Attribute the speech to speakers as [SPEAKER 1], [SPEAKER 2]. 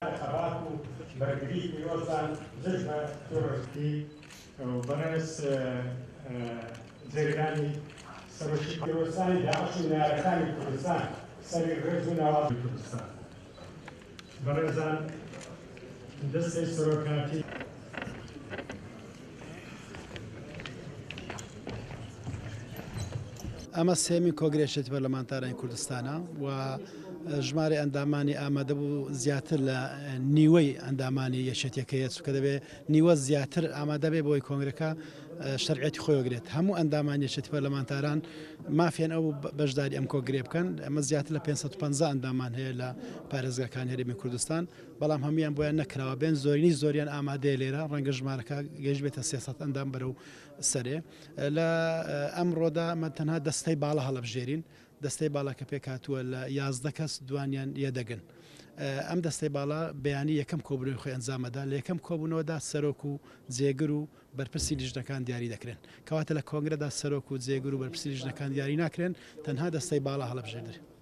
[SPEAKER 1] خەبات و بەرگری پیرۆزتان دژ بە تیرۆرستی و بەڕێز جێگرانی سەرۆکی تیرۆرستانی داعش و نەیارەکانی کوردستان سەری ڕێز و نەوازشی کوردستان بەڕێزان دەستەی سەرۆکاتی.
[SPEAKER 2] ئەمە سێیەمین کۆنگرەی یەکێتی پەرلەمانتارانی کوردستانە و ژمارەی ئەندامانی ئامادەبوو زیاتر لە نیوەی ئەندامانی یەکێتیەکەیە چونکە دەبێت نیوە زیاتر ئامادە بێ بۆی کۆنگرەکە شەرعیەتی خۆی وەگرێت هەموو ئەندامانی یەکێتی پەرلەمانتاران مافیان ئەو بەشداری ئەم کۆنگرەیە بکەن ئەمە زیاتر لە 550 ئەندامان هەیە لە پارێزگاکانی هەرێمی کوردستان بەڵام هەموویان بۆیان نەکراوە بێن زۆرینەی زۆریان ئامادەیە لێرە ڕەنگە ژمارەکە گەیشتبێتە 300 ئەندام بەرەو سەرێ لە ئەمڕۆدا ئەمە تەنها دەستەی باڵا هەڵەبژێرین دەستەی باڵا کە پێکهاتووە لە 11 کەس دوانیان یەدەگن ئەم دەستەی باڵا بەیانی یەکەم کۆبوونەوەی خۆی ئەنجامەدا لە یەکەم کۆبوونەوەدا سەرۆک و جێگر و بەرپرسی لیژنەکان دیاری دەکرێن کەواتە لە کۆنگرەدا سەرۆک و جێگر و بەرپرسی لیژنەکان دیاری ناکرێن تەنها دەستەی باڵا هەڵەبژێردرێن.